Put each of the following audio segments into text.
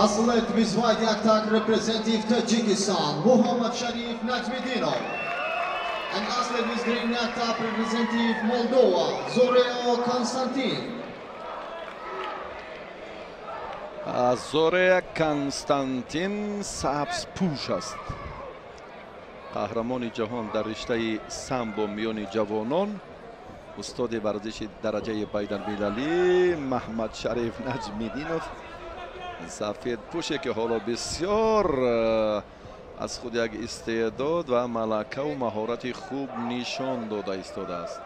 Athlete with white yaktak representative Tajikistan, Muhammad Sharif Najmiddinov. And athlete with green yaktak representative Moldova, Zorea Constantin. Зорея Константин сабзпӯш аст. Қаҳрамони ҷаҳон дар риштаи самбо миёни ҷавонон, устоди варзиши дараҷаи байналмилалӣ Маҳмад Шариф Наҷмиддинов, сафедпӯше ки ҳоло бисёр аз худ як истеъдод ва малакаву маҳорати хуб нишон дода истодааст.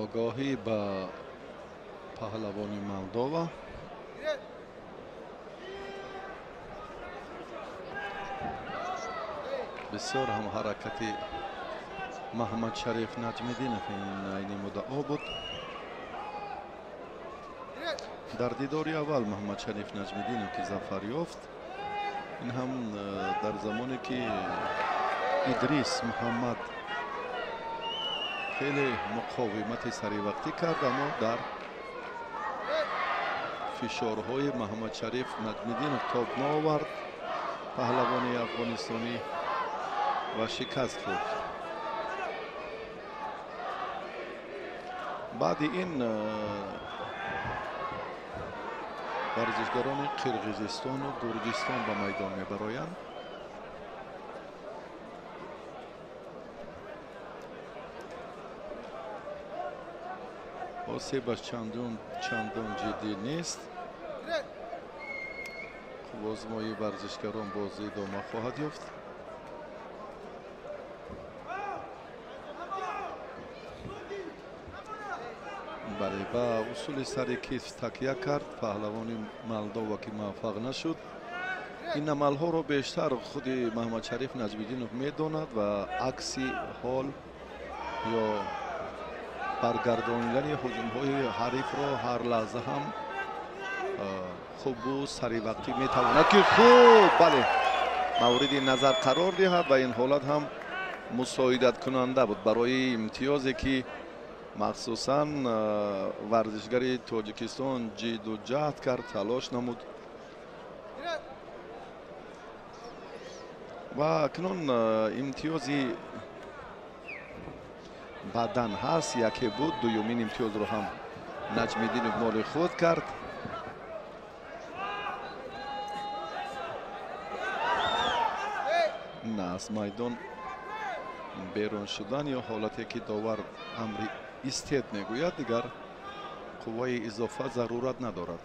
Огоҳӣ ба паҳлавони Молдова. Бисёр ҳам ҳаракати Маҳмад Шариф Наҷмиддинов ин айни муддао буд. Дар дидори аввал Маҳмад Шариф Наҷмиддинов ки зафар ёфт, ин ҳам дар замоне ки Идрис Муҳаммад хеле муқовимати саривақтӣ кард, аммо дар фишорҳои Маҳмад Шариф Наҷмиддинов тоб наовард паҳлавони афғонистонӣ ва шикаст хӯрд. Баъди ин варзишгарони Қирғизистону Гурҷистон ба майдон мебароянд. Осебаш чандон ҷиддӣ нест. Қувваозмоии варзишгарон боз идома хоҳад ёфт. Бале, ба усули сари китф такя кард паҳлавони Молдова ки муваффақ нашуд. Ин амалҳоро бештар худи Маҳмад Шариф Наҷмиддинов медонад ва акси ҳол ё баргардонидани ҳуҷумҳои ҳарифро ҳар лаҳза ҳам хубу саривақтӣ метавонад ки хуб бале мавриди назар қарор диҳад ва ин ҳолат ҳам мусоидаткунанда буд барои имтиёзе ки махсусан варзишгари Тоҷикистон ҷидду ҷаҳд кард, талош намуд. Ва акнун имтиёзи бадан ҳаст, яке буд, дуюмин имтиёзро ҳам Наҷмиддинов моли худ кард. На аз майдон берун шудан ё ҳолате ки довар амри истед мегӯяд, дигар қувваи изофа зарурат надорад.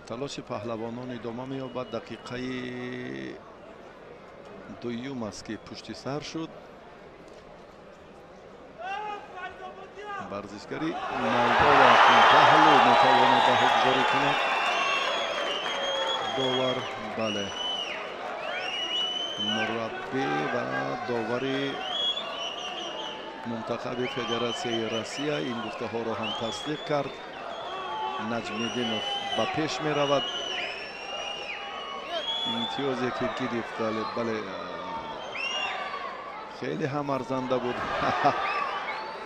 Талоши паҳлавонон идома меёбад. Дақиқаи дуюм аст ки пушти сар шуд. Варзишгари Молдова паҳлӯ метавонад баҳогузорӣ кунад. Довар бале мураббӣ ва довари мунтахаби Федератсияи Россия ин гуфтаҳоро ҳам тасдиқ кард. Наҷмиддинов ба пеш меравад. Имтиёзе ки гирифт бале хеле ҳам арзанда буд.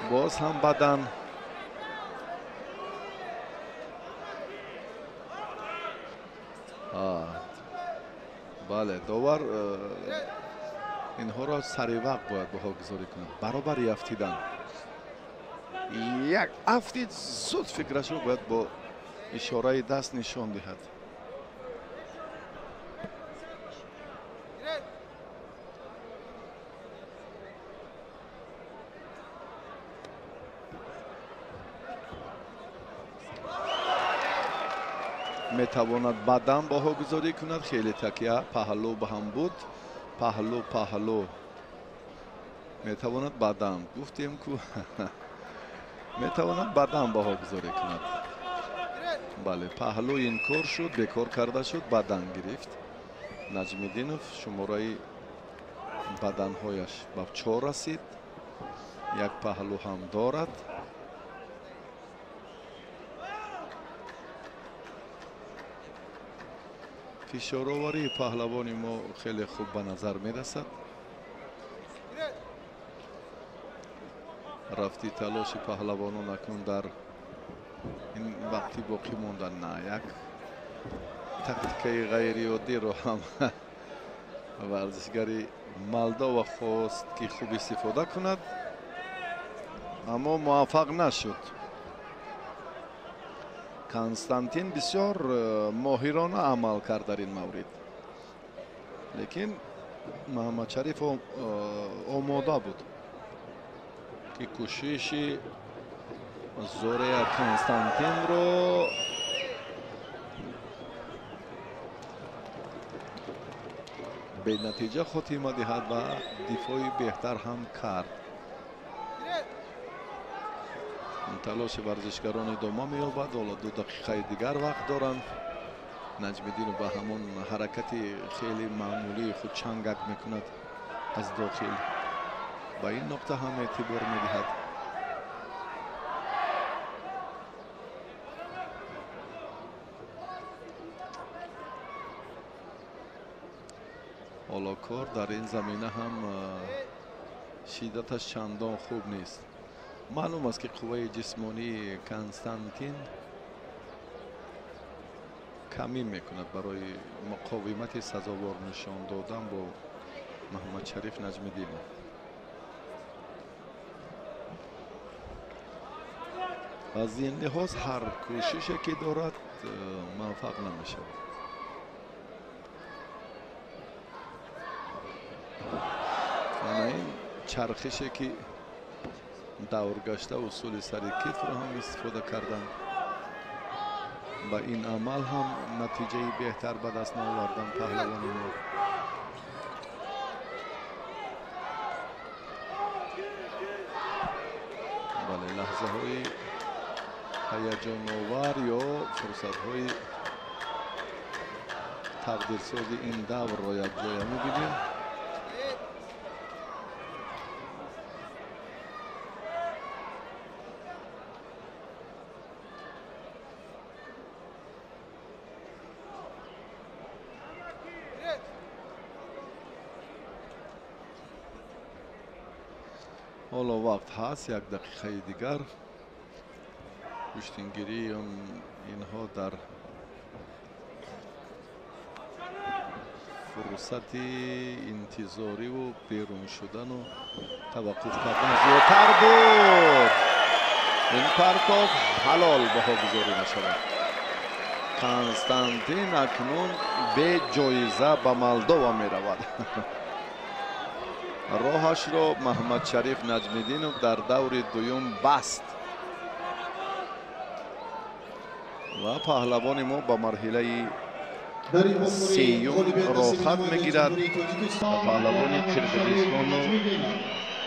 Боз ҳам бадан. Бале, довар инҳоро саривақт бояд баҳогузорӣ кунад. Баробари афтидан як афтид, зуд фикрашро бояд бо ишораи даст нишон диҳад. Метавонад бадан баҳогузорӣ кунад. Хеле такя паҳлӯ ба ҳам буд. Паҳлӯ паҳлӯ метавонад бадан, гуфтем ку метавонад бадан баҳогузорӣ кунад. Бале, паҳлӯ инкор шуд, бекор карда шуд, бадан гирифт. Наҷмиддинов шумораи баданҳояш ба 4 расид. Як паҳлӯ ҳам дорад. Фишороварии паҳлавони мо хеле хуб ба назар мерасад. Рафти талоши паҳлавонон акнун дар ин вақти боқӣ монда на як тактикаи ғайриоддиро ҳам варзишгари Молдова хост ки хуб истифода кунад, аммо муваффақ нашуд. Константин бисёр моҳирона амал кард дар ин маврид, лекин Муҳаммадшариф омода буд ки кӯшиши Зорея Константинро бенатиҷа хотима диҳад ва дифои беҳтар ҳам кард. Талоши варзишгарон идома меёбад. Ҳоло 2 дақиқаи дигар вақт доранд. Наҷмиддинов ба ҳамон ҳаракати хеле маъмулии худ чангак мекунад аз дохил. Ба ин нуқта ҳам эътибор медиҳад. Ҳоло кор дар ин замина ҳам шиддаташ чандон хуб нест. Маълум аст ки қувваи ҷисмонии Константин камӣ мекунад барои муқовимати сазовор нишон додан бо Муҳаммадшариф Наҷмиддинов. Аз ин лиҳоз ҳар кӯшише ки дорад муваффақ намешавад. Ана ин чархише ки давргашта усули сари китфро ҳам истифода карданд, ба ин амал ҳам натиҷаи беҳтар ба даст наоварданд паҳлавони мо. Бале, лаҳзаҳои ҳаяҷоновар ё фурсатҳои тақдирсози ин даврро якҷоя мебинем. Ҳоло вақт ҳаст, 1 дақиқаи дигар. Гӯштингирии инҳо дар фурсати интизориву берун шудану таваққуф кардан зиёдтар буд. Ин партов ҳалол баҳогузорӣ мешавад. Константин акнун беҷоиза ба Молдова меравад. Роҳашро Муҳаммадшариф Наҷмиддинов дар даври дуюм баст ва паҳлавони мо ба марҳилаи сеюм роҳхат мегирад. Паҳлавони Қирғизистону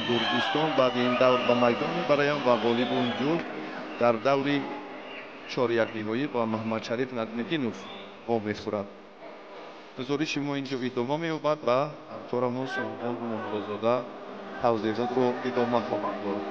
Гурҷистон баъди ин давр ба майдон мебараянд ва ғолиби он ҷуфт дар даври чорякниҳоӣ ба Муҳаммадшариф Наҷмиддинов вомехӯрад. Гузориши мо инҷо идома меёбад ва ҳамкорамон Султон Муртозода тавзеҳотро идома хоҳанд дод.